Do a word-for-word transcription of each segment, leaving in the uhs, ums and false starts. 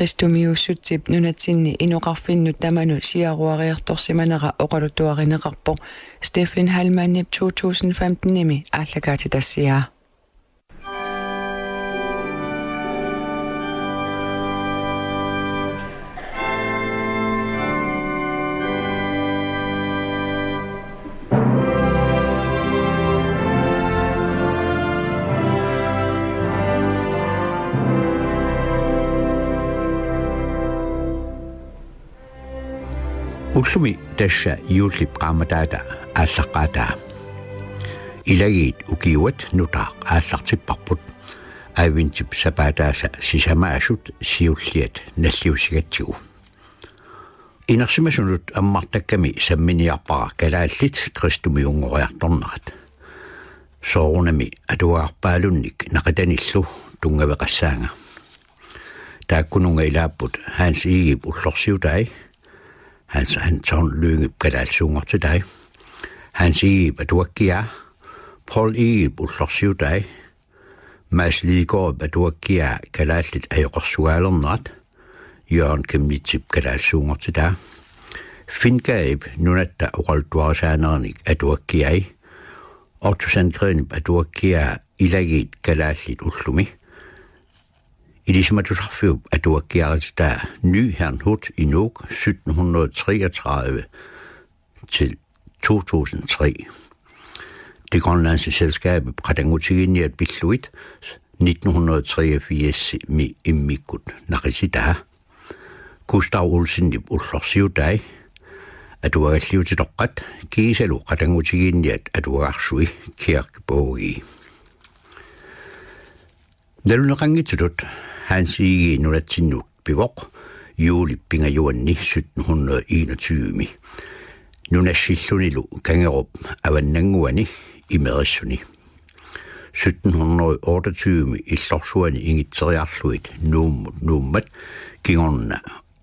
Kristumiussutsip nunatsinni inoqarfinnut tamanut siaruariartorsimanera oqaluttuarineqarpoq Steffen Heilmannip to tusind femten-imi aallakaatitassiaa. Ullumi tassa juullip qaammataata aallaqqaataa. Ilagiit ukiuat nutaaq aallartipparput. Adventip sapaataasa sisamaasut siulliat nalliussigatsigu. Inersimasunut ammartakkami samminiarpara kalaallit kristumiunngoriartornerat. Soorunami atuagarpaalunnik naqitanillu tunngaveqassaanga. Taakkununnga ilaapput Hans Egedep ullorsiutai, Hans Anton Lyngep kalaallisuunngortitai, Hans Egedep atuakkiaa, Poul Egedep ullorsiutai, Mads Lidegaardip atuakkiaa Kalaallit ajoqersugaalernerat, Jørgen Chemnitzip kalaallisuunngortitaa, Finn Gadip nunatta oqaluttuarisaaneranik atuakkiai, Otto Sandgreenip atuakkiaa Ilagiit kalaallit ullumi, Ilisimatusarfiup atuakkiarititaa Ny Herrnhut i Nuuk sytten hundrede treogtredive til to tusind tre. Det Grønlandske Selskabip qatanngutigiinniat pillugit nitten hundrede treogfirs-imi immikkut naqititaa. Gustav Olsenip ullorsiutai, atuagalliutitoqqat kiisalu qatanngutigiinniat atuagarsui kirkebogi. Naluneqanngitsutut Hans Egede nunatsinnut pivoq juulip pingajuanni sytten hundrede enogtyve-mi. Nunassillunilu Kangerup avannannguani Imerissuni. Sytten hundrede otteogtyve-mi illorsuani ingitseriarlugit Nuummut nuummat kingorna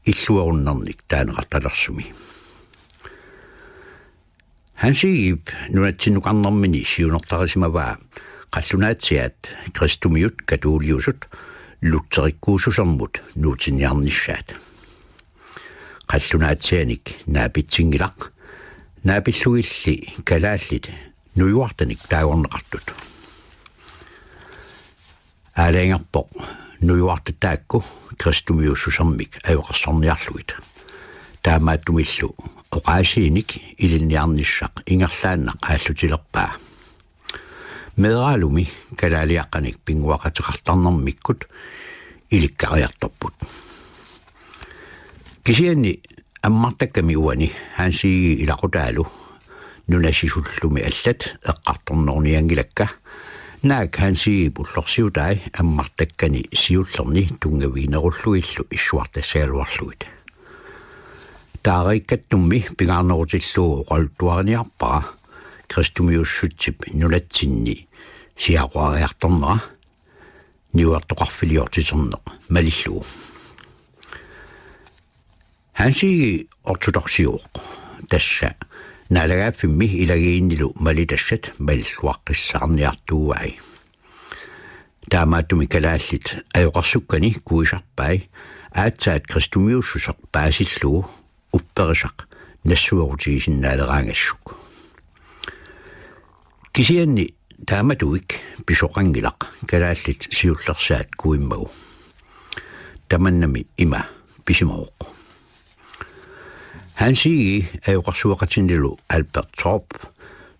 illuerunnernik taaneqartalersumi. Hans Egedep nunatsinnukarnermini siunertarisimavaa qallunaatsiaat kristumiut katuuliusut lutherikkuussusermut nuutinniarnissaat. Qallunaatsianik naapitsinngilaq, naapillugilli kalaallit nujuartanik taagorneqartut. Aalajangerpoq nujuartat taakku kristumiussusermik ajoqersorniarlugit. Taamaattumillu oqaasiinik ilinniarnissaq ingerlaannaq aallutilerpaa. Meeraalumi kalaaliaqqanik pinnguaqateqartarnermikkut ilikkariartorput. Kisianni ammartakkami uani Hans Egede ilaqutaalu nunasisullumi allat eqqartornerunianngilakka, naak Hans Egedep ullorsiutai ammartakkani siullerni tunngaviginerullugillu issuartassagaluarlugit. Taariikkattummi pingaarnerutillugu oqaluttuariniarpara kristumiussutsip nunatsinni siaruariartornera niuertoqarfiliortiterneq malillugu. Hans Egede ortodoksiuvoq, tassa naalagaaffimmi ilagiinnilu malitassat malilluaqqissaarniartuuai. Taamaattumik kalaallit ajoqersukkani kuisarpai aatsaat kristumiussuseq paasillugu upperisaq nassuerutigisinnaalereeraangassuk. Kisianni taamatuik pisoqanngilaq kalaallit siullersaat kuimmagu. Tamannami ima pisimavoq. Hans Egede ajoqersueqatinilu Albert Torp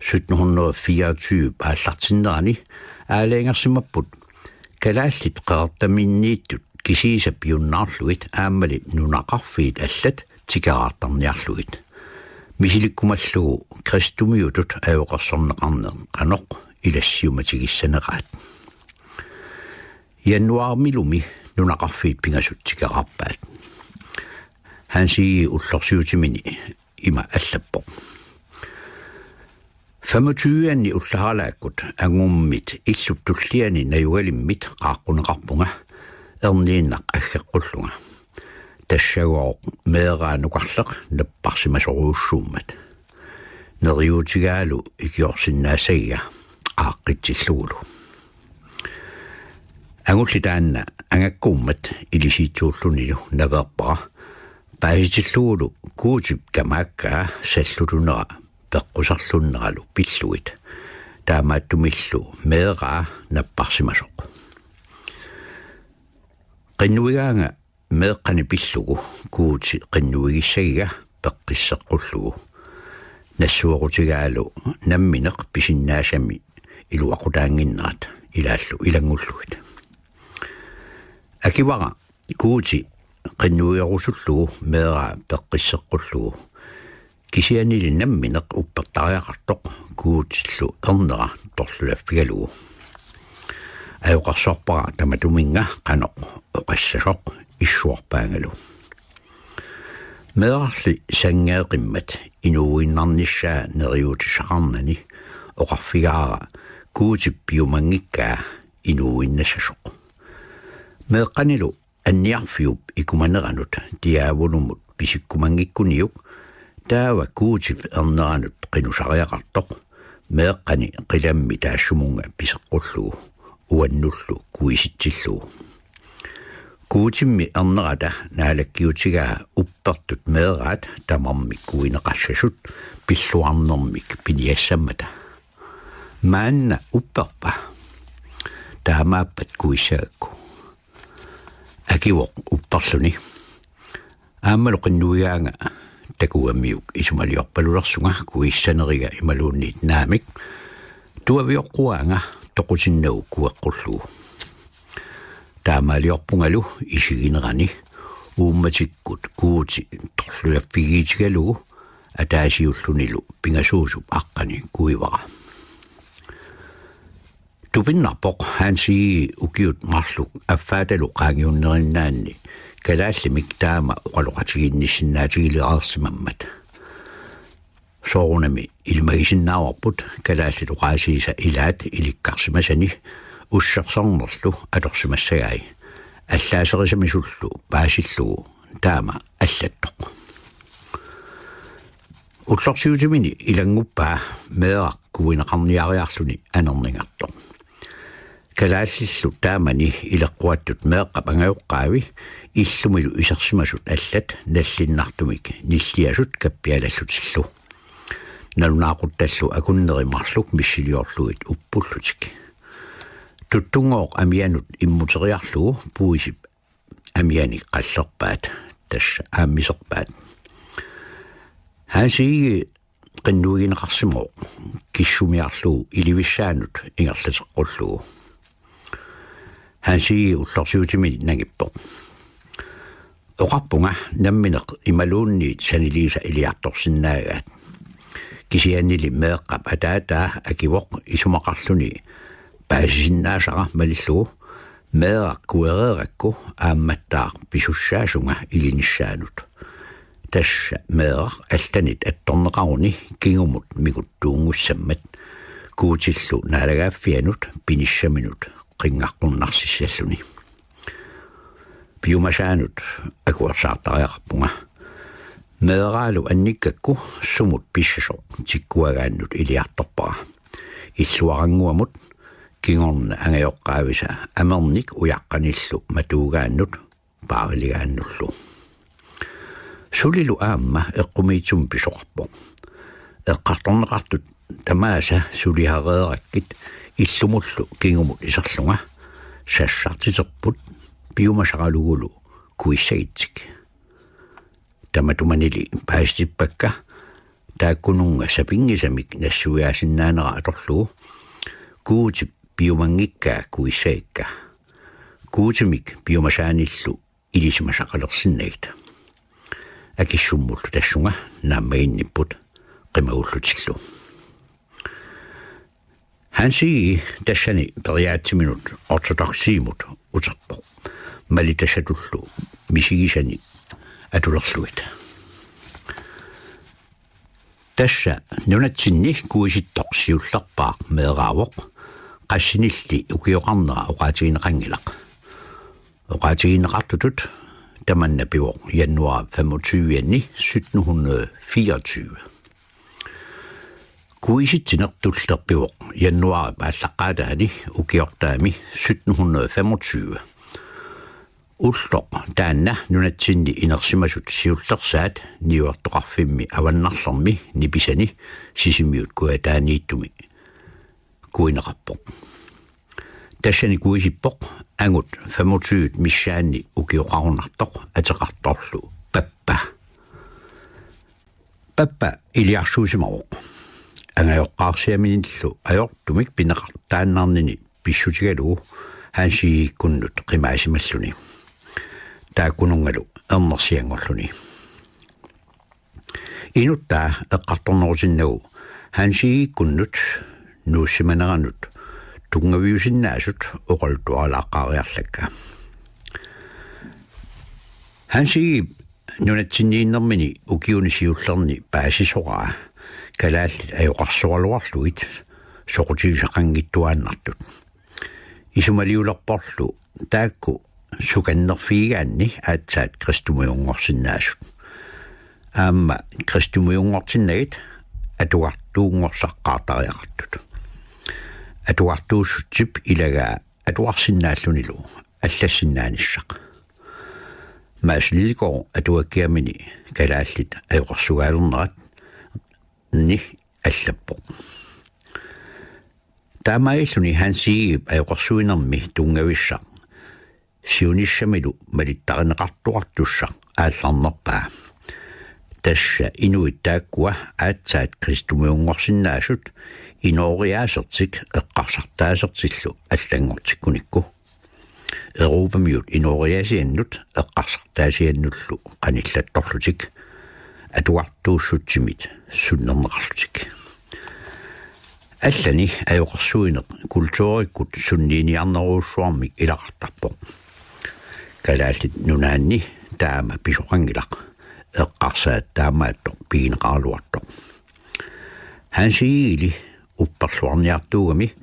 sytten hundrede fireogtyve aallartinnerani aalajangersimapput kalaallit qeqertaminniittut kisiisa piunnaarlugit aammali nunaqarfiit allat tikeraartarniarlugit. Misilikkumallugu kristumiutut ajoqersorneqarneq qanoq ilassiumatigissaneraat. Januaarimilumi nunaqarfiit pingasut tikeraarpaat. Hans Egede ullorsiutimini ima allappoq: Femogtyve-anni ullaaralaakkut angummit illup tulliani najugalimmit qaaqquneqarpunga erniinnaq aggeqqullunga. Tassagooq meeraanukarleq napparsimasorujussuummat. Neriuutigaalu ikiorsinnaassagiga aaqqitsillugulu. Angulli taanna angakkuummat ilisiitsuullunilu naveerpara, paasitillugulu Guutip kamaakkaa sallutunera peqquserlunneralu pillugit, taamaattumillu meeraa napparsimasoq. Qinnuigaanga meeqqani pillugu Guuti qinnuigissagiga peqqisseqqullugu. Nassuerutigaalu nammineq pisinnaasami iluaqutaannginnerat ilaallu ilanngullugit. Akivara Guuti qinnuigerusullugu meeraa peqqisseqqullugu. Kisiannili nammineq uppertariaqartoq Guutillu ernera torlulaffigalugu. Ajoqersorpara tamatuminnga qanoq oqassasoq issuarpaangalu. Meerarli sanngeeqimmat inuuinnarnissaa neriuutissaqarnani oqarfigaara Guutip piumanngikkaa inuuinnassasoq. Meeqqanilu anniarfiup ikumaneranut Diaavulumut pisikkumanngikkuniuk, taava Guutip erneranut qinusariaqartoq meeqqani qilammi taassumunnga piseqqullugu uannullu kuisitsillugu. Guutimmi ernerata naalakkiutigaa uppertut meeraat tamarmik kuineqassasut pilluarnermik piniassammata. Maanna upperpa? Taamaappat kuissagakku. Akivoq upperluni: Aammalu qinnuigaanga takugamiuk isumaliorpalulersunga kuissaneriga imaluunniit naamik. Tuavioqquaanga toqutinnagu kueqqullugu. Taamaaliorpungalu isiginerani uummatikkut Guuti torlulaffigiitigalugu ataasiullunilu pingasuusup aqqani kuivara. Tupinnarpoq Hansi ukiut marluk affaatalu qaangiunnerinnaanni kalaallimik taama oqaloqatigiinnissinnaatigilereersimammat. Soorunami ilimagisinnaavarput kalaallit oqaasiisa ilaat ilikkarsimasani ussersornerlu atorsimassagai, allaaserisamisullu paasillugu taama allattoq. Ullorsiutimini ilannguppaa meeraq kuineqarniariarluni anerningartoq. Kalaallillu taamani ileqquattut meeqqap angajoqqaavi illumilu isersimasut allat nallinnartumik nilliasut kappialallutillu. Nalunaaquttallu akunneri marluk missiliorlugit uppullutik. Tuttunngooq amianut immuteriarlugu puisip amianik qallerpaat, tassa aammiserpaat. Hansi qinnuigineqarsimavoq kissumiarlugu ilivissaanut ingerlateqqullugu. Hansi ullorsiutimi nangippoq: Oqarpunga nammineq imaluunniit saniliisa iliartorsinnaagaat. Kisiannili meeqqap ataataa akivoq isumaqarluni paasisinnaasara malillugu: Meeraq kuereerakku aammattaaq pisussaasunga ilinissaanut. Tassa meeraq allanit attorneqaruni kingumut mikuttuunngussammat Guutillu naalagaaffianut pinissaminut qinngaqqunnarsissalluni. Piumasaanut akuersaartariaqarpunga. Meeraalu annikkakku sumut pissasoq tikkuagaannut iliartorpara. Illuarannguamut kingorna angajoqqaavisa amernik ujaqqanillu matuugaannut paariligaannullu. Sulilu aamma eqqumiitsumik pisoqarpoq: Eqqartorneqartut tamaasa suliareerakkit illumullu kingumut iserlunga sassartiterput piumasaralugulu kuissagitsik. Tamatumanili paasitippakka taakkununnga sapinngisamik nassuiaasinnaanera atorlugu Guutip piumanngikkaa kuissagikka. Guutimik piumasaanillu ilisimasaqalersinnagit. Akissummullu tassunga naammaginnipput qimagullutillu. Hansi tassani periaatsiminut ortodoksiimut uterpoq, malitassatullu misigisani atulerlugit. Tassa nunatsinni kuisittoq siullerpaaq meeraavoq, qassinilli ukioqarnera oqaatigineqanngilaq. Oqaatigineqartutut tamanna pivoq januar femogtyve-anni sytten hundrede fireogtyve. Kuisitsineq tullerpivoq januaarip aallaqqaataani ukiortaami sytten hundrede femogtyve. Ulloq taanna nunatsinni inersimasut siullersaat niuertoqarfimmi avannarlermi nipisani Sisimiut kujataaniittumi kuineqarpoq. Tassani kuisippoq angut femogtyve missaanni ukioqarunartoq ateqartorlu Pappa. Pappa iliarsuusimavoq. Angajoqqaarsiaminillu ajortumik pineqartaannarnini pissutigalugu Hans Egedekunnut qimaasimalluni. Taakkununngalu ernersianngorluni. Inuttaa eqqartornerutinnagu Hans Egedekunnut nuussimaneranut tunngaviusinnaasut oqaluttuarilaaqqaariarlakka. Hans Egedep nunatsinniinnermini ukiuni siullerni paasisoraa kalaallit ajoqersoraluarlugit soqutigisaqanngittuaannartut. Isumaliulerporlu taakku sukannerfigigaanni aatsaat kristumiunngorsinnaasut. Aamma kristumiunngortinnagit atugartuunngorsartariaqartut. Atugartuussutsip ilagaa atugarsinnaallunilu allassinnaanissaq. Mads Lidegaard atuakkiamini kalaallit ajoqersugaalernerat ni allappoq. Taamaalilluni Hans Egedep ajoqersuinermi tunngavissaq siunissamilu malittarineqartuartussaq aallarnerpaa. Tassa inuit taakkua aatsaat kristumiunngorsinnaasut inooriaasertik eqqarsartaasertillu allanngortikkunikku. Europamiut inooriaasiannut eqqarsartaasiannullu qanillattorlutik atugartuussutsimit sunnerneqarlutik. Allani ajoqersuineq kulturikkut sunniiniarnerujussuarmik ilaqartarpoq. Kalaallit Nunaanni taama pisoqanngilaq, eqqarsaat taamaattoq pigineqaraluartoq. Hans Egedeli upperluarniartuugami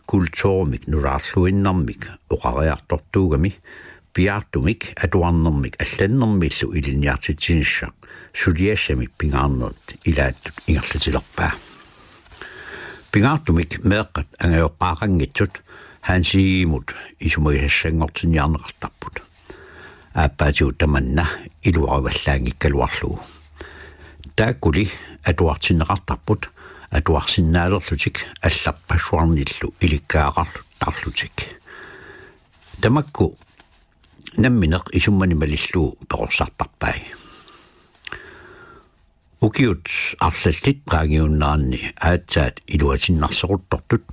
kulturimik nutaarluinnarmik oqariartortuugami piaartumik atuarnermik allannermillu ilinniartitsinissaq suliassamik pingaarnerit ilaattut ingerlatilerpaa. Pingaartumik meeqqat angajoqqaaqanngitsut Hans Egedemut isumagisassanngortinniarneqartarput. Aappaatigut tamanna iluarivallaanngikkaluarlugu. Taakkuli atuartinneqartarput atuarsinnaalerlutik allarpassuarnillu ilikkagaqartarlutik. Tamakku nammineq isummani malillugu perorsartarpai. Ukiut arlallit qaangiunneranni aatsaat iluatinnarseruttortut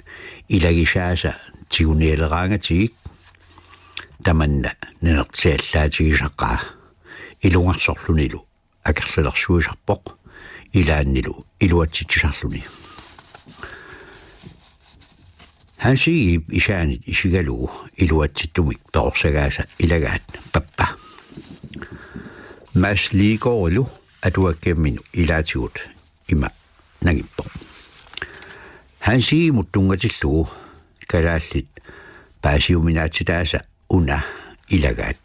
ilagisaasa tigunialeraangatigik tamanna nanertiallaatigisaqaa ilungersorlunilu akerlilersuisarpoq ilaannilu iluatsitsisarluni. Hans Egedep isaanit isigalugu iluatsittumik perorsagaasa ilagaat Pappa. Mads Lidegaardilu atuakkiamini ilaatigut ima nangippoq. Hans Egedemut tunngatillugu kalaallit paasiuminaatsitaasa una ilagaat.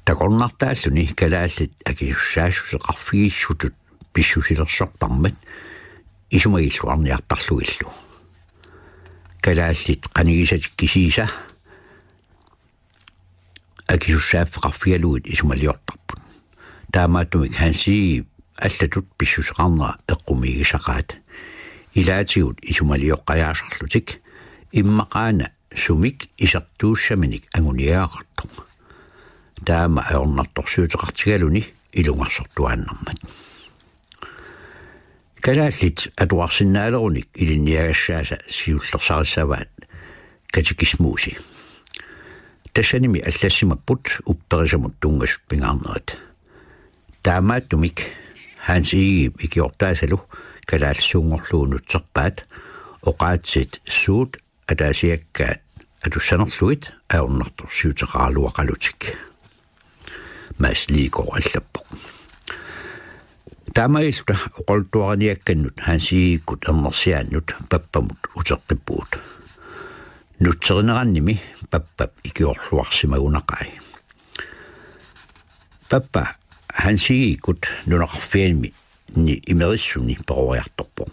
Takornartaalluni kalaallit akisussaassuseqarfigissutut pissusilersortarmat isumagilluarniartarlugillu. Kalaallit qanigisatik kisiisa akisussaaffeqarfigalugit isumaliortarput. Taamaattumik Hans Egedep allatut pissuseqarnera eqqumiigisaqaat. Ilaatigut isumalioqqajaasarlutik immaqaana sumik isertuussaminik anguniagaqartoq. Taama ajornartorsiuteqartigaluni ilungersortuaannarmat. Kalaallit atuarsinnaalerunik ilinniagassaasa siullersarissavaat katekismusi. Tassanimi allassimapput upperisamut tunngasut pingaarnerit. Taamaattumik Hans Egedep ikiortaasalu kalaallisuunngorlugu nutserpaat oqaatsit suut ataasiakkaat atussanerlugit ajornartorsiuteqaraluaqalutik. Mads Lidegaard allappoq. Taamaalilluta oqaluttuariniakkannut Hans Egedekkut ernersiaannut Pappamut uteqqippugut. Nutserinerannimi Pappap ikiorluarsimagunaqai. Pappa Hans Egedekkut nunaqarfianimi imerissuni peroriartorpoq.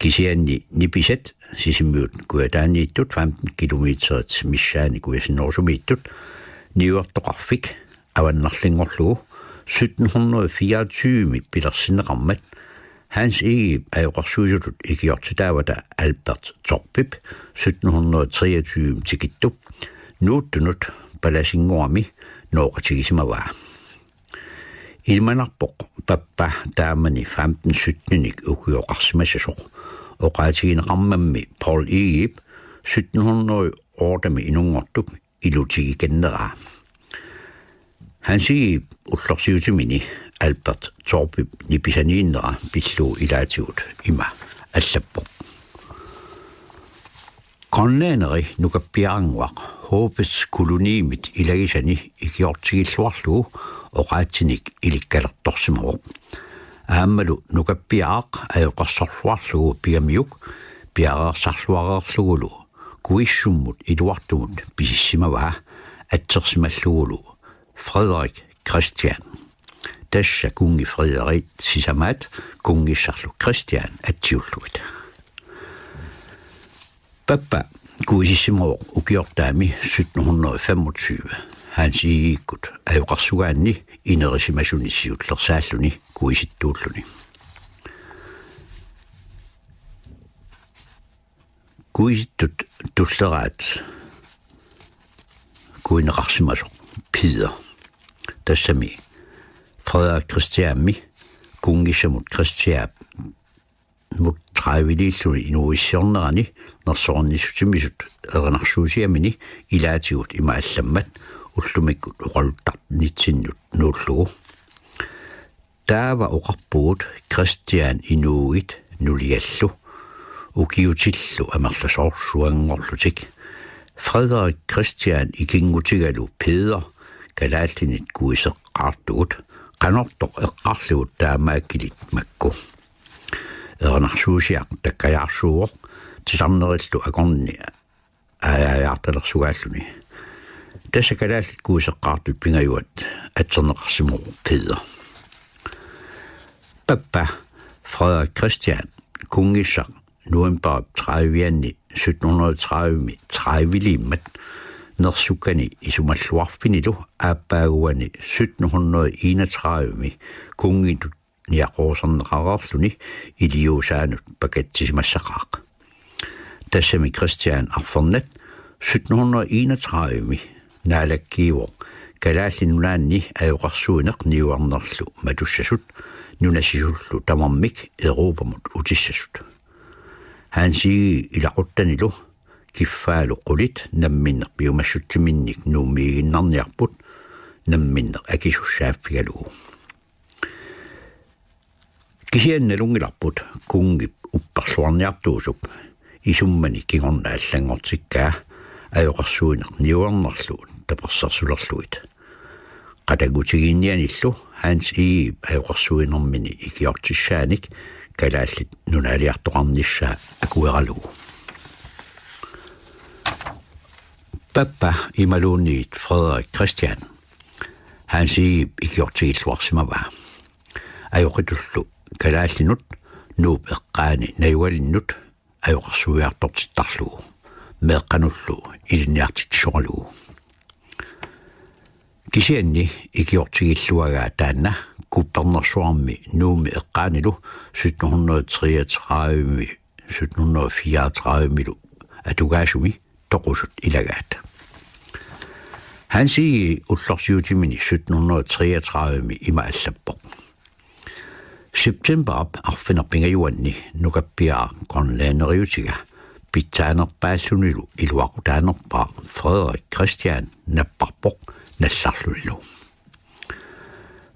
Kisianni nipisat Sisimiut Kujataaniittut femten kilometerit missaani kujasinnerusumiittut niuertoqarfik avannarlinngorlugu sytten hundrede fireogtyve pilersinneqarmat Hans Egedep ajoqersuisutut ikiortitaavata Albert Torpip sytten hundrede treogtyve tikittup nuuttunut palasinngorami nooqatigisimavaa. Ilimanarpoq pappa taamani femten syttenik ukioqarsimasasoq. Oqaatigineqarmammi Poul Egedep sytten hundrede ottemi inunngortup ilutigikanneraa. Hans Egedep ullorsiutimini Albert Torpip nipisaniinnera pillugu ilaatigut ima allappoq: Grønlænderi nukappiarannguaq Håbets Kolonimit ilagisani ikiortigilluarlugu oqaatsinik ilikkalertorsimavoq. Aammalu nukappiaraq ajoqersorluarlugu pigamiuk piareersarluareerlugulu kuissummut iluartumut pisissimavaa atsersimallugulu Frederik Christian. Tassa kunngi Frederik sisamaat kunngissarlu Christian atsiullugit. Pappa kuisissimavoq ukiortaami sytten hundrede femogtyve Hans Egedekkut ajoqersugaanni inerisimasuni siullersaalluni kuisittuulluni. Kuisittut tulleraat kuineqarsimasoq Peder. Tassami Frederik Christianimi kunngissamut Christianimut tredive-liilluni inuuissiornerani nersornissutimisut erinarsuusiamini ilaatigut ima allammat ullumikkut oqaluttarnitsinnut nuullugu: Taava oqarpugut Christian inuugit nuliallu ukiutillu amerlasoorsuanngorlutik: Frederik Christian ikinngutigalu Peder kalaallinit kuiseqqaartugut, qanortoq eqqarligut taamaakkilit makku? Erinarsuusiaq takkajaarsuuvoq titarnerillu akorni aajaajaartalersugaalluni. Tassa kalaallit kuiseqqaartut pingajuat atserneqarsimavoq Peder. Pappa Frederik Christian kunngissaq novembarip tredive-anni sytten hundrede tredive-mi tredive-liimmat nersukkani isumalluarfinilu aappaaguani sytten hundrede enogtredive-mi kunngitut niaqoruserneqareerluni iliuusaanut pakatsisimassaqaaq. Tassami Christian arfernat sytten hundrede enogtredive-mi naalakkiivoq Kalaallit Nunaanni ajoqersuineq niuernerlu matussasut nunasisullu tamarmik Europamut utissasut. Hans Egede ilaquttanilu kiffaalu qulit namminneq piumassutsiminnik Nuummiiginnarniarput namminneq akisussaaffigalugu. Kisianni nalunngilarput kunngip upperluarniartuusup isummani kingorna allanngortikkaa ajoqersuineq niuernerlu tapersersulerlugit. Qatanngutigiinnianillu Hans Egedep ajoqersuinermini ikiortissaanik Kalaallit Nunaaliartoqarnissaa akueralugu. Pappa imaluunniit Frederik Christian Hans Egedep ikiortigilluarsimavaa. Ajoqitullu kalaallinut Nuup eqqaani najugalinnut ajoqersuiartortittarlugu, meeqqanullu ilinniartitsisoralugu. Kisianni ikiortigilluagaa taanna kuppernersuarmi Nuummi eqqaanilu sytten hundrede treogtredive, sytten hundrede fireogtredive-milu atugaasumi toqusut ilagaat. Hans Egede ullorsiutimini sytten hundrede treogtredive-mi ima allappoq: Septembarip arfineq-pingajuanni nukappiaraq grønlænderiutiga pitsaanerpaallunilu iluaqutaanerpaaq Frederik Christian napparpoq nallarlunilu.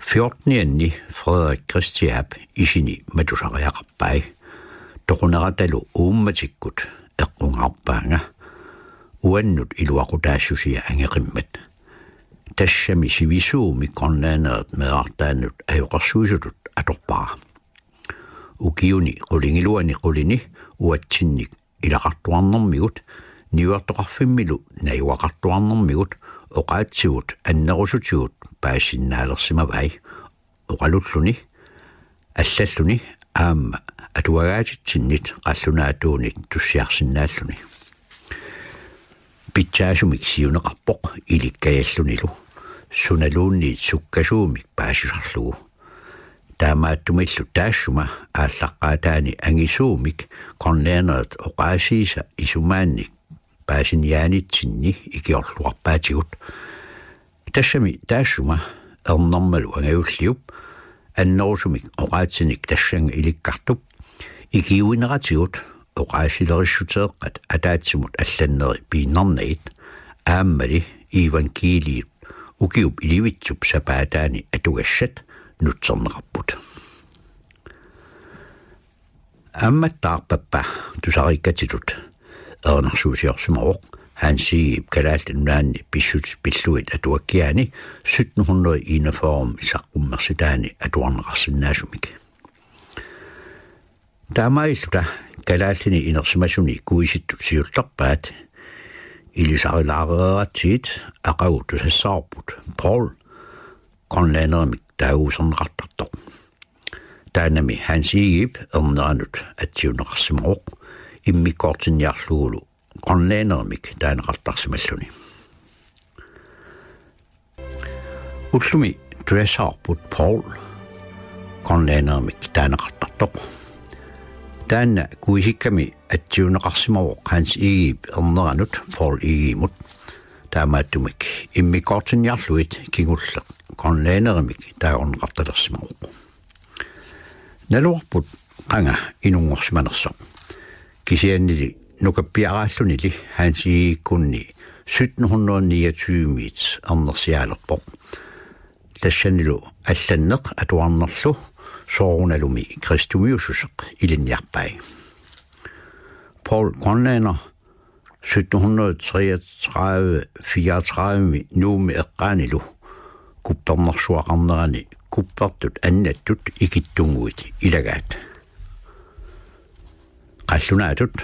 Fjortenianni Frederik Christianip isini matusariaqarpai. Toquneratalu uummatikkut eqqungaarpaanga uannut iluaqutaassusia angeqimmat. Tassami sivisuumik grønlænderit meerartaannut ajoqersuisutut atorpara. Ukiuni qulingiluani qulini uatsinnik ilaqartuarnermigut niuertoqarfimmilu najugaqartuarnermigut oqaatsivut annerusutigut paasinnaalersimavai oqalulluni, allalluni aamma atuagaatitsinnit qallunaatuunit tussiarsinnaalluni. Pitsaasumik siuneqarpoq ilikkajallunilu, sunaluunniit sukkasuumik paasisarlugu. Taamaattumillu taassuma aallaqqaataani angisuumik grønlænderit oqaasiisa isumaannik paasiniaanitsinni ikiorluarpaatigut. Tassami taassuma ernermalu angajulliup annerusumik oqaatsinik tassannga ilikkartup ikiuineratigut oqaasilerissuteeqqat ataatsimut allanneri piinnarnagit aammali iivangkiiliut ukiup ilivitsup sapaataani atugassat nutserneqarput. Aammattaaq Pappa tusariikkatitut erinarsuusiorsimavoq Hans Egedep Kalaallit Nunaanni pissutsit pillugit atuakkiaani sytten hundrede enogfyrre saqqummersitaani atuarneqarsinnaasumik. Taamaalilluta kalaallini inersimasuni kuisittut siullerpaat ilisarilaareeratsigit aqagu tusassavarput Poul grønlænderimik taaguuserneqartartoq. Taannami Hans Egedep erneranut atsiunneqarsimavoq immikkoortinniarlugulu grønlænderimik taaneqartarsimalluni. Ullumi tusassavarput Poul grønlænderimik taaneqartartoq. Taanna kuisikkami atsiunneqarsimavoq Hans Egedep erneranut Poul Egedemut. Taamaattumik immikkoortinniarlugit kingulleq grønlænderimik taagorneqartalersimavoq. Naluarput qanga inunngorsimanersoq. Kisiannili nukappiaraallunili Hans Egedekkunni sytten hundrede niogtyve-miit ernersiaalerpoq. Tassanilu allanneq atuarnerlu soorunalumi kristumiussuseq ilinniarpai. Poul Grønlænder sytten hundrede treogtredive fireogtredive-mi Nuummi eqqaanilu kuppernersuaqarnerani kuppertut annattut ikittunnguit ilagaat. Qallunaatut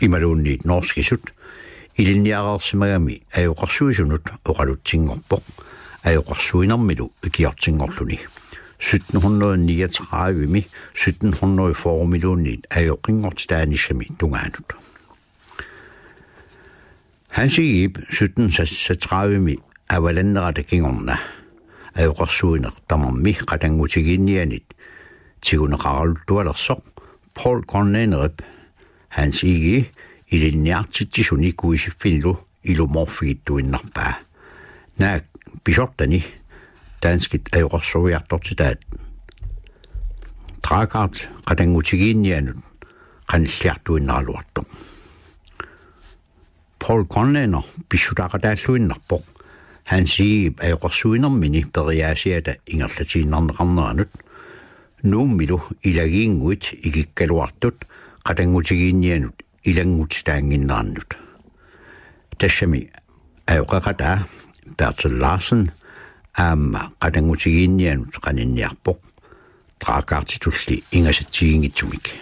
imaluunniit norskisut ilinniareersimagami ajoqersuisunut oqalutsinngorpoq, ajoqersuinermilu ikiortinngorluni. Sytten hundrede niogtredive-mi sytten hundrede fyrre-miluunniit ajoqinngortitaanissami tungaanut. Hans Egedep sytten seksogtredive-mi avalannerata kingorna ajoqersuineq tamarmi qatanngutigiinnianit tiguneqaraluttualersoq Poul Grønlænderip Hans Egede ilinniartitsisuni kuisiffinilu ilumoorfigittuinnarpaa. Naak pisortani danskit ajoqersuiartortitaat Drachardt qatanngutigiinnianut qanilliartuinnaraluartoq. Poul Grønlænder pissutaaqataalluinnarpoq Hans Egedep ajoqersuinermini periaasiata ingerlatiinnarneqarneranut Nuummilu ilagiinnguit ikikkaluartut qatanngutigiinnianut ilanngutitaannginnerannut. Tassami ajoqeqataa Bertel Larsen aamma qatanngutigiinnianut qaninniarpoq Drachardtitulli ingasatsiginngitsumik.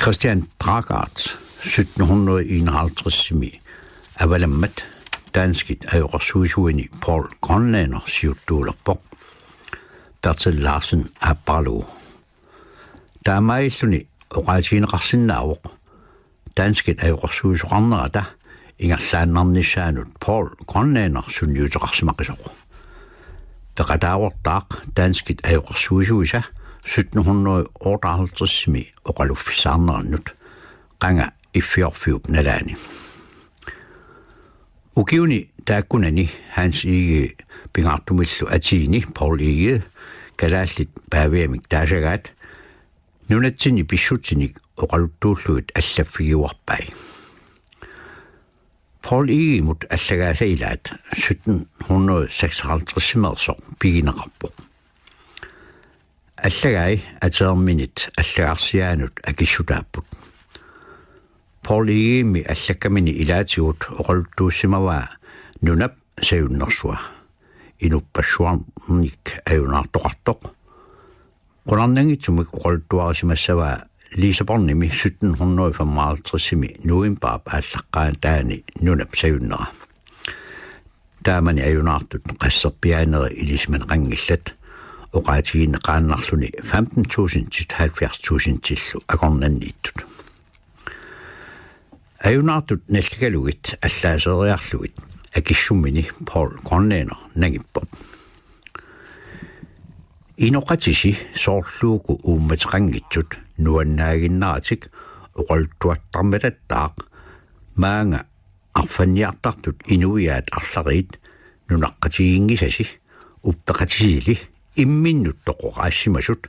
Christian Drachardt sytten hundrede enoghalvtreds-imi avalammat danskit ajoqersuisuini Poul Grønlænder siuttuulerpoq Bertel Larsen aapparalugu. Taamaalilluni oqaatigineqarsinnaavoq danskit ajoqersuisoqarnerata ingerlaannarnissaanut Poul Grønlænder sunniuteqarsimaqisoq. Peqataavortaaq danskit ajoqersuisuisa sytten hundrede otteoghalvtreds-imi oqaluffissaarnerannut qanga iffiorfiup nalaani. Ukiuni taakkunani Hans Egede pingaartumillu atiini Poul Egede kalaallit Paaviamik taasagaat nunatsinni pissutsinik oqaluttuullugit allaffigiuarpai. Poul Egedemut allagaasa ilaat sytten hundrede seksoghalvtreds-imeersoq pigineqarpoq. Allagai ateerminit allagarsiaanut akissutaapput. Poul Egedemi allakkamini ilaatigut oqaluttuussimavaa nunap sajunnersua. Inuppassuarnik ajunaartoqartoq. Qularnanngitsumik oqaluttuarisimassavaa Lissabonimi sytten hundrede femoghalvtreds-imi novembarip aallaqqaataani nunap sajunnera. Taamani ajunaartut qasserpiaaneri ilisimaneqanngillat. oqaatigineqaannarluni femten tusindit halvfjerds tusindillu akornanniittut. Ajunaartut nalligalugit allaasereerlugit akissummini Paul Grønlænder nangippoq: Inoqatisi soorluuku uummateqanngitsut nuannaaginnaratik oqaluttuartarmatattaaq maanga arfanniartartut inuiaat arlariit nunaqqatiginngisasi uppeqatisili imminnut toqoraassimasut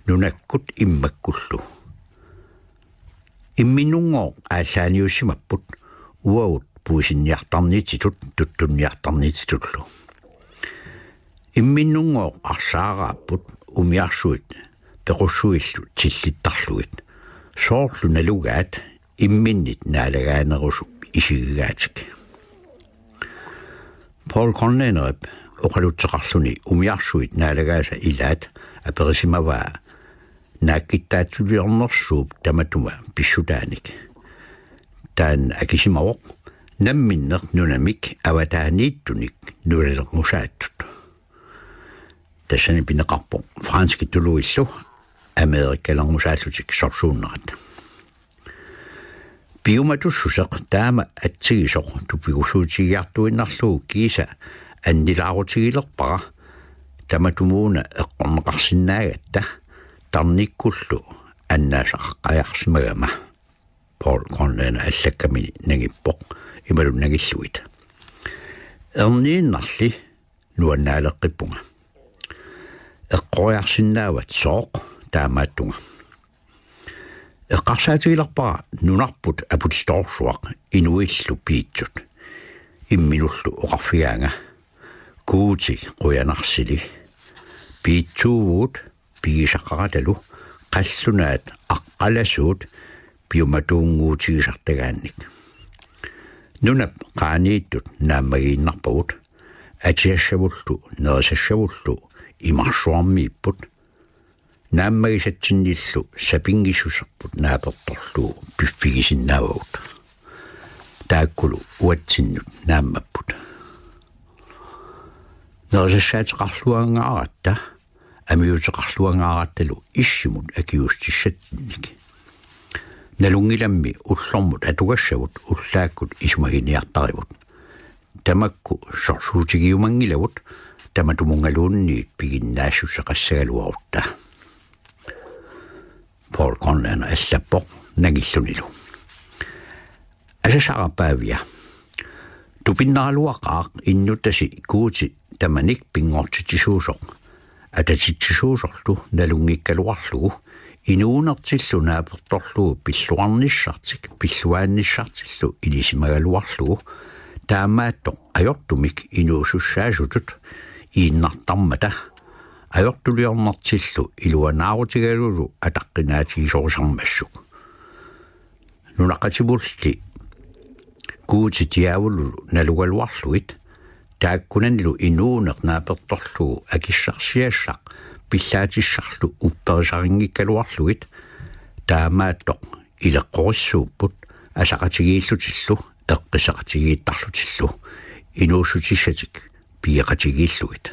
nunakkut immakkullu. Imminnunngooq aallaaniussimapput uagut puisinniartarnitsitut tuttunniartarnitsitullu. Imminnunngooq arsaaraapput umiarsuit pequssuillu tillittarlugit. Soorlu nalugaat imminnit naalagaanerusup isigigaatik. Paul Grønlænderip oqalutseqarluni umiarsuit naalagaasa ilaat aperisimavaa naakkittaatsuliornersuup tamatuma pissutaanik. Taanna akisimavoq namminneq nunamik avataaniittunik nunalerngusaatut. Tassani pineqarpoq franskit tuluillu amerikkalerngusaarlutik sorsuunnerat. Piumatussuseq taama atsigisoq tupigusuutigiartuinnarlugu kiisa annilaarutigilerpara tamatumuuna eqqorneqarsinnaagatta tarnikkullu annaasaqajarsimagama. Paul Grønlænder allakkamini nangippoq imalu nangillugit: Erniinnarli nuannaaleqqippunga. Eqqoriarsinnaavat sooq taamaattunga. Eqqarsaatigilerpara nunarput aputitoorsuaq inuillu piitsut. Imminullu oqarfigaanga: Guuti qujanarsili. Piitsuuvugut pigisaqaratalu qallunaat aqqalasuut piumatuunnguutigisartagaannik. Nunap qaaniittut naammagiinnarpagut, atisassavullu nerisassavullu imarsuarmiipput. Naammagisatsinnillu sapinngissuserput naapertorlugu piffigisinnaavagut. Taakkulu uatsinnut naammapput. Nerisassaateqarluangaaratta amiuteqarluangaarattalu issimut akiuutissatsinnik. Nalunngilammi ullormut atugassavut ullaakkut isumaginiartarivut. Tamakku sorsuutigiumanngilavut tamatumunngaluunniit piginnaassuseqassagaluarutta. Paul Grønlænder allappoq nangillunilu: Asasara Paavia. Tupinnaraluaqaaq innuttasi Guuti tamanik pinngortitsisuusoq atatitsisuusorlu nalunngikkaluarlugu inuunertillu naapertorlugu pilluarnissartik pilluaannissartillu ilisimagaluarlugu, taamaattoq ajortumik inuusussaasutut iinnartarmata ajortuliornertillu iluanaarutigalugulu ataqqinaatigisorisarmassuk. Nunaqqativulli Guuti Diaavululu nalugaluarlugit, taakkunanilu inuuneq naapertorlugu akissarsiassaq pillaatissarlu upperisarinngikkaluarlugit, taamaattoq ileqqorissuupput asaqatigiillutillu eqqissaqatigiittarlutillu inuussutissatik pigeqatigiillugit.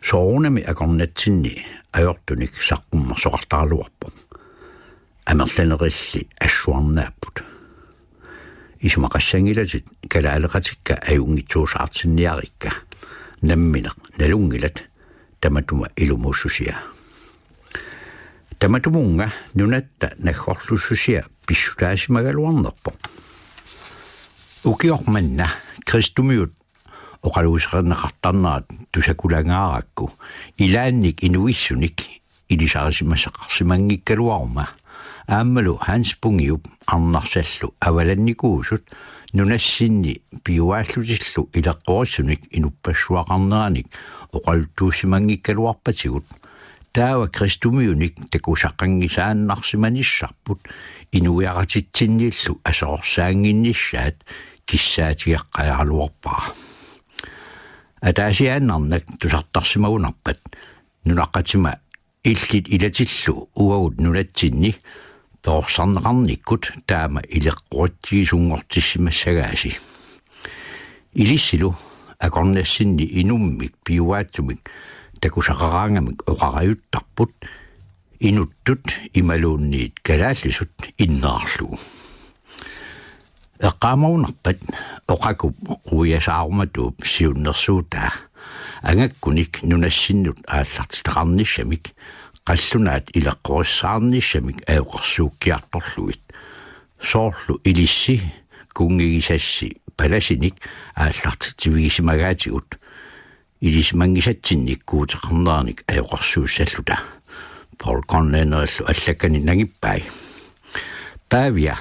Soorunami akornatsinni ajortunik saqqummersoqartaraluarpoq. Amerlanerilli assuarnaapput. Isumaqassanngilatit kalaaleqatikka ajunngitsuusaartinniarikka. Nammineq nalunngilat, tamatuma ilumuussusia. Tamatumunnga nunatta naggorlussusia pissutaasimagaluarnerpoq. Ukioq manna kristumiut oqaluuserineqartarnerat tusakulangaarakku, ilaannik inuissunik ilisarisimasaqarsimanngikkaluaruma. Aammalu Hans Pungiup Arnarsallu avalannikuusut nunassinni piuaallutillu ileqqorissunik inuppassuaqarneranik oqaluttuussimanngikkaluarpatigut, taava kristumiunik takusaqanngisaannarsimanissarput inuiaqatitsinnillu aserorsaannginnissaat kissaatigeqqajaraluarpara. Ataasiaannarnak tusartarsimagunarpat nunaqqatima illit ilatillu uagut nunatsinni perorsarneqarnikkut taama ileqqoritsigisunngortissimassagaasi. Ilissilu akornassinni inummik piuaatsumik takusaqaraangamik oqarajuttarput inuttut imaluunniit kalaallisut innerarlugu. Eqqaamagunarpat Oqakup quiasaarumatuup siunnersuutaa angakkunik nunassinnut aallartitaqarnissamik qallunaat ileqqorissaarnissamik ajoqersuukkiartorlugit. Soorlu ilissi kunngigisassi palasinik aallartitsivigisimagaatigut ilisimanngisatsinnik guuteqarneranik ajoqersuussalluta. Paul Conlanerillu allakkani nangippai: Paavia,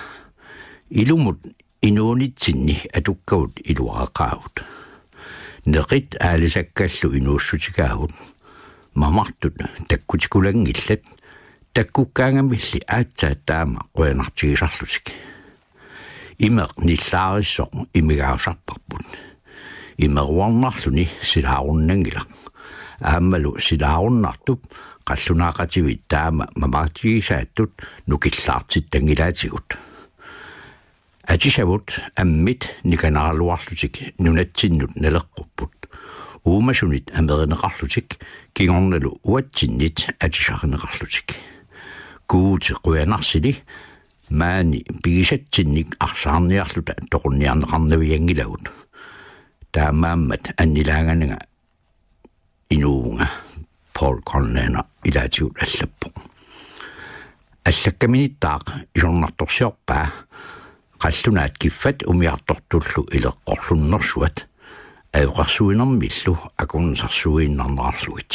ilumut inuunitsinni atukkavut iluareqaavut. Neqit aalisakkallu inuussutigaagut. Mamartut takkutikulanngillat, takkukkaangamilli aatsaat taama qujanartigisarlutik. Imeq nillaarissoq imigaasarparput. Imeruarnarluni silaarunnanngilaq. Aammalu silaarunnartup qallunaaqativit taama mamaqatigisaattut nukillaartittanngilaatigut. Atisavut ammit nikanaraluarlutik nunatsinnut naleqqupput. Uumasunit amerineqarlutik kingornalu uatsinnit atisarineqarlutik. Guuti qujanarsili maani pigisatsinnik arsaarniarluta toqunniarneqarnavianngilagut. Taamaammat annilaangananga inuuvunga, Paul Conlaner ilaatigut allappoq. Allakkaminittaaq isornartorsiorpaa qallunaat kiffat umiartortullu ileqqorlunnersuat ajoqersuinermillu akornusersuiinnarnerarlugit.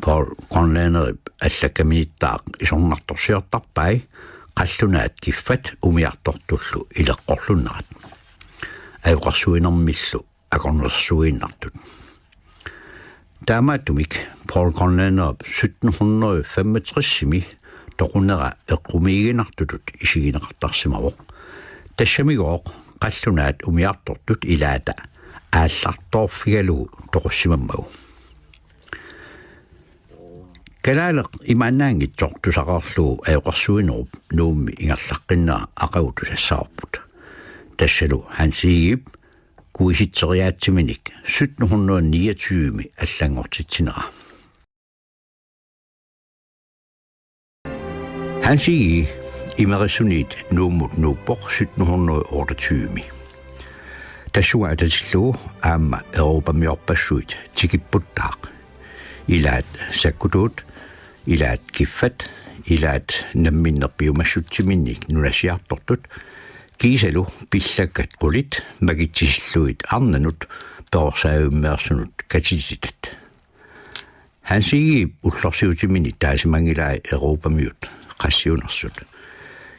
Paul Conlanerip allakkaminittaaq isornartorsiortarpai qallunaat kiffat umiartortullu ileqqorlunnerat ajoqersuinermillu akornusersuiinnartut. Taamaattumik Paul Conlanerip sytten hundrede femogtresimi toqunera eqqumiiginartutut isigineqartarsimavoq. Tassamigooq qallunaat umiartortut ilaata aallartoorfigalugu toqussimammagu. Kalaaleq imaannaanngitsoq tusaqarlugu ajoqersuinerup Nuummi ingerlaqqinnera aqagu tusassavarput. Tassalu Hans Egedep kuisitseriaatsiminik sytten hundrede niogtyve allanngortitsinera. Hans Egede Imerissuniit Nuummut nuuppoq sytten hundrede otteogtyve. Tassunga atatillugu aamma Europamiorpassuit tikipputtaaq. Ilaat sakkutuut, ilaat kiffat, ilaat namminneq piumassutsiminnik nunasiartortut, kiisalu pillakkat qulit makitsisillugit arnanut perorsaavimmeersunut katititat. Hans Egedep ullorsiutimini taasimanngilai Europamiut qassiunersut.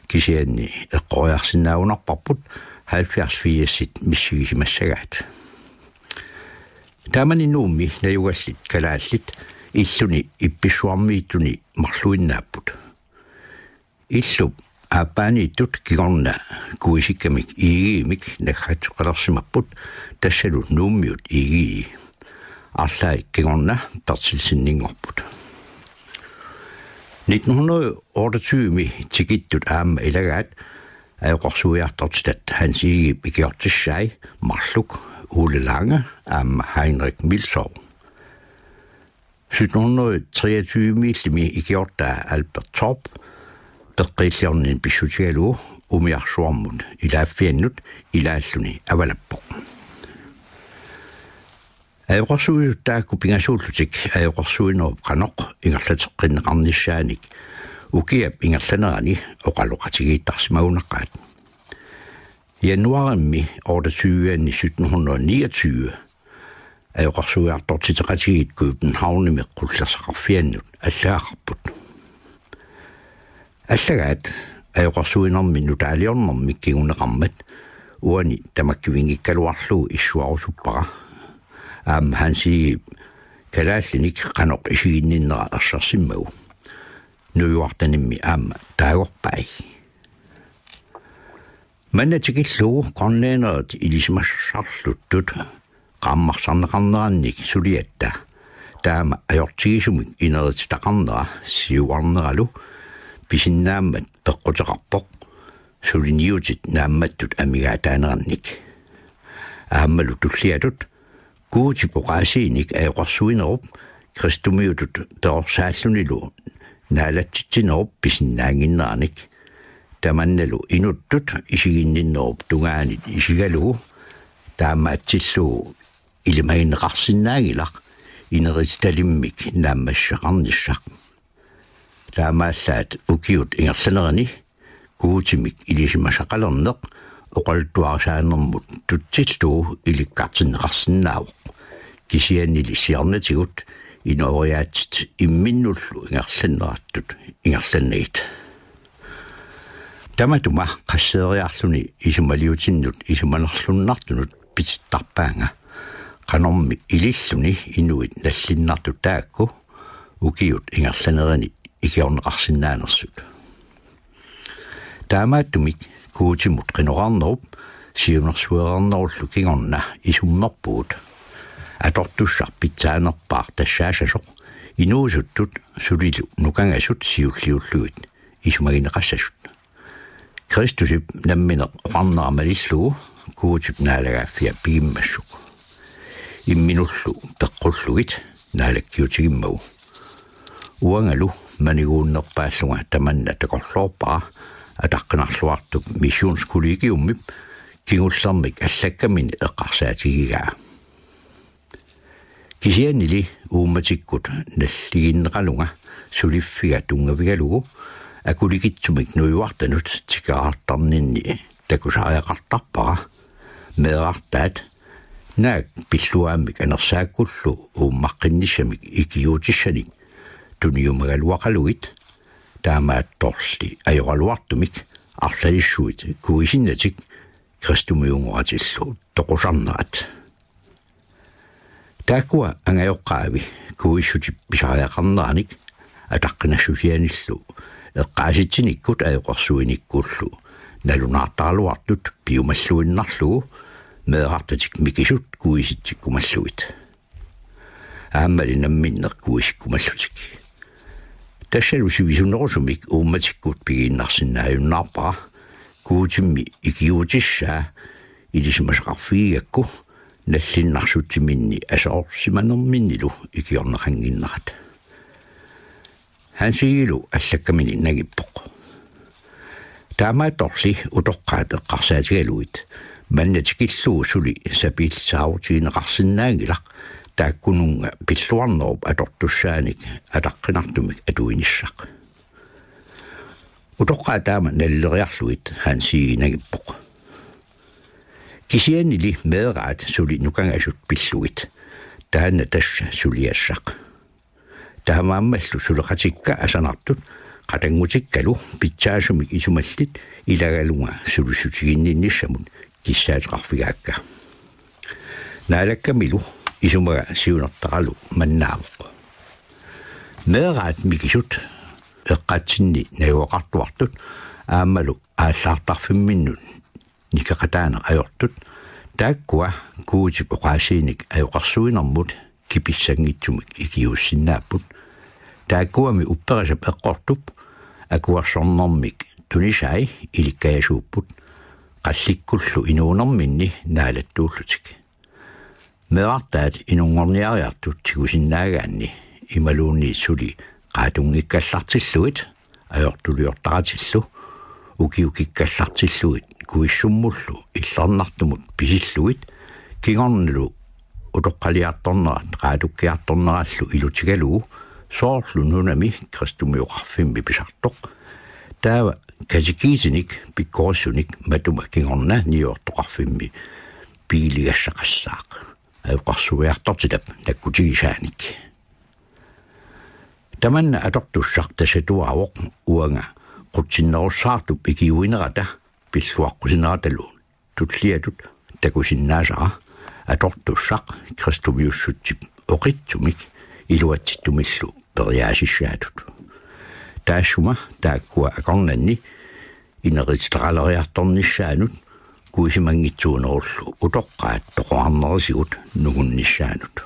Kisianni eqqoriarsinnaagunarparput halvfjerds firsit missigisimassagaat. Taamani Nuummi najugallit kalaallit illuni ippissuarmiittuni marluinnaapput. Illup aappaaniittut kingorna kuisikkamik Egedemik naggateqalersimapput, tassalu Nuummiut Egede. Arlaat kingorna Berthelseninngorput. Nitten hundrede otteogtyve tikittut aamma ilagaat ajoqersuiartortitat Hans Egedep ikiortissai marluk Ole Lange aamma Heinrich Milzow. Sytten hundrede treogtyve-miillimi ikiortaa Albert Torp peqqiilliornini pissutigalugu umiarsuarmut ilaaffiannut ilaalluni avalappoq. Ajoqersuisut taakku pingasuullutik ajoqersuinerup qanoq ingerlateqqinneqarnissaanik ukiap ingerlanerani oqaloqatigiittarsimagunaqaat. Januarimmi otteogtyve-anni sytten hundrede niogtyve ajoqersuiartortiteqatigiit Københavnimi qullersaqarfiannut allagaqarput. Allagaat ajoqersuinermi nutaaliornermik kinguneqarmat uani tamakkivinngikkaluarlugu issuarusuppara. Aamma Hans Egedep kalaallinik qanoq isiginninnera ersersimmagu. Nujuartanimmi aamma taagorpai. Manna tikillugu Grønlænderit ilisimassarluttut qaammarsarneqarnerannik suliatta taama ajortigisumik inerititaqarnera siuarneralu pisinnaammat peqquteqarpoq suliniutit naammattut amigaataanerannik. Aammalu tulliatut Guutip oqaasiinik ajoqersuinerup kristumiutut perorsaallunilu naalatsitsinerup pisinnaannginneranik. Tamannalu inuttut isiginninnerup tungaanit isigalugu taamaatsillugu ilimagineqarsinnaanngilaq inerititalimmik naammassisaqarnissaq. Taamaallaat ukiut ingerlanerini Guutimik ilisimasaqalerneq oqaluttuarisaanermut tutsillugu ilikkartinneqarsinnaavoq. Kisiannili siornatigut inooriaatsit imminnullu ingerlanneratut ingerlannagit. Tamatuma qasseeriarluni isumaliutinnut isumanerlunnartunut pitittarpaanga. Qanormi ililluni inuit nallinnartut taakku ukiut ingerlanerini ikiorneqarsinnaanersut. Taamaattumik Guutimut qinoqarnerup siunersuereernerullu kingorna isummerpugut. Atortussaq pitsaanerpaaq tassaassasoq inuusuttut sulilu nukangasut siulliullugit isumagineqassasut. Kristusip nammineq oqarnera malillugu Guutip naalagaaffia pigimmassuk. Imminullu peqqullugit naalakkiutigimmagu. Uangalu maniguunnerpaallunga tamanna takorloorpara ataqqinarluartup missionskollegiummip kingullermik allakkamini eqqarsaatigigaa. Kisiannili uummatikkut nalliginneqalunga suliffiga tunngavigalugu akulikitsumik nujuartanut tikeraartarninni takusariaqartarpara meerartaat naak pilluaammik anersaakkullu uummaqqinnissamik ikiuutissanik tuniumagaluaqalugit, taamaattorli ajoraluartumik arlalissuit kuisinnatik kristumiunngoratillu toqusarnerat. Taakkua angajoqqaavi kuissutip pisariaqarneranik ataqqinassusianillu eqqaasitsinikkut ajoqersuinikkullu nalunaartaraluartut piumalluinnarlugu meerartatik mikisut kuisitsikkumallugit. Aammali namminneq kuisikkumallutik. Tassalu sivisunerusumik uummatikkut pigiinnarsinnaajunnaarpara Guutimmi ikiuutissaa ilisimasaqarfigigakku nallinnarsutsiminni asoorsimanerminnilu ikiorneqannginnerat. Hans Egedelu allakkamini nangippoq. Taamaattorli utoqqaat eqqarsaatigalugit manna tikillugu suli sapiillisaarutigineqarsinnaanngilaq taakkununnga pilluarnerup atortussaanik ataqqinartumik atuinissaq. Utoqqaat taama nalileriarlugit Hans Egede nangippoq. Kisiannili meeraat suli nukangasut pillugit. Taanna tassa suliassaq. Taamaammallu suleqatikka asanartut qatanngutikkalu pitsaasumik isumallit ilagalunga sulissutiginninnissamut kissaateqarfigaakka. Naalakkamilu isumaga siunertaralu mannaavoq. Meeraat mikisut eqqatsinni najugaqartuartut aammalu aallaartarfimminnut nikeqataaneq ajortut taakkua Guutip oqaasiinik ajoqersuinermut kipissanngitsumik ikiuussinnaapput. Taakkuami upperisap eqqortup akuersornermik tunisai ilikkajasuupput qallikkullu inuunerminni naalattuullutik. Meerartaat inunngorniariartut tigusinnaagaanni imaluunniit suli qaatunngikkallartillugit ajortuliortaratillu ukiukikkallartillugit kuissummullu illernartumut pisillugit kingornalu utoqqaliartornerat qaatukkiartornerallu ilutigalugu soorlu nunami kristumioqarfimmi pisartoq. Taava katekisinik pikkorissunik matuma kingorna niuertoqarfimmi piiligassaqassaaq. Ajoqersuiartortitap nakkutigisaanik. Tamanna atortussaq tassatuaavoq uanga qutsinnerussaartup ikiuinerata pilluaqqusineratalu tulliatut takusinnaasara atortussaq kristumiussutsip oqitsumik iluatsittumillu periaasissaatut. Taassuma taakkua akornanni ineritaqalereertornissaanut kuisimanngitsuunerullu utoqqaat toqorarnerisigut nungunnissaanut.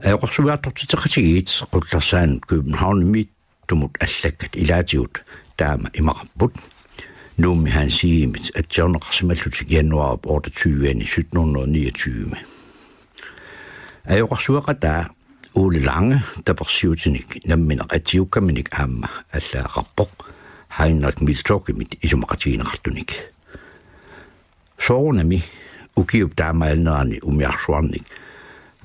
Ajoqersuiartortitseqatigiit qullersaanut Københavnimiittumut allakkat ilaatigut taama imaqarput. Nuummi Hans Egedemit atsiorneqarsimallutik januaarip otteogtyve sytten hundrede niogtyve. Ajoqersueqataa Ole Lange tapersiutinik nammineq atsiukkaminik aamma allagaqarpoq Heinrich Miltorgimit isumaqatigineqartunik. Soorunami ukiup taamaalinerani umiarsuarnik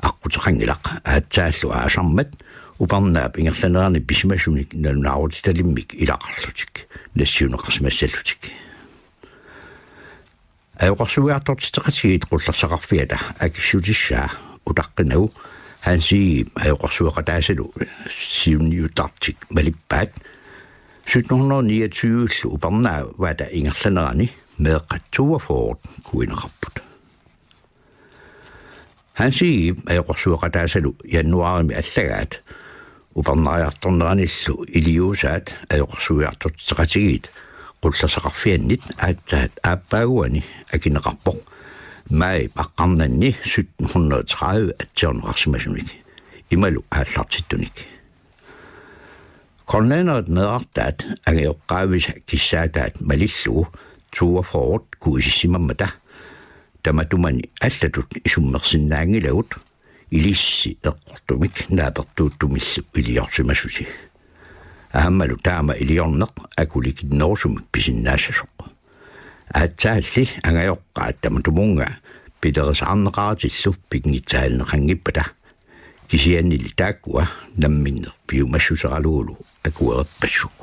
aqquteqanngilaq, aatsaallu aasarmat upernaap ingerlanerani pisimasunik nalunaarutitalimmik ilaqarlutik nassiunneqarsimassallutik. Ajoqersuiartortitseqatigiit qullersaqarfiata akissutissaa utaqqinagu Hans Egedep ajoqersueqataasalu siunniuttartik malippaat sytten hundrede niogtyve-llu upernaavata ingerlanerani meeqqat toogfyrre kuineqarput. Hans Egedep ajoqersueqataasalu januaarimi allagaat upernariartorneranillu iliuusaat ajoqersuiartortitseqatigiit qullersaqarfiannit aatsaat aappaaguani akineqarpoq maajip aqqarnanni sytten hundrede tredive atsiorneqarsimasunik imalu aallartittunik. Grønlænderit meerartaat angajoqqaavisa kissaataat malillugu toogfyrre kuisissimammata tamatumani allatut isummersinnaanngilagut ilissi eqqortumik naapertuuttumillu iliorsimasusi. Aammalu taama iliorneq akulikinnerusumik pisinnaassasoq. Aatsaalli angajoqqaat tamatumunnga pilerisaarneqaratillu pinngitsaalineqanngippata, kisiannili taakkua namminneq piumassuseralugulu akuerippassuk.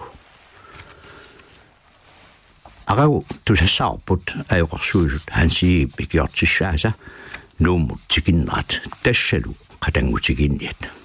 Aqagu tusassavarput ajoqersuisut Hans Egedep ikiortissaasa Nuummut tikinnerat tassalu qatanngutigiinniat.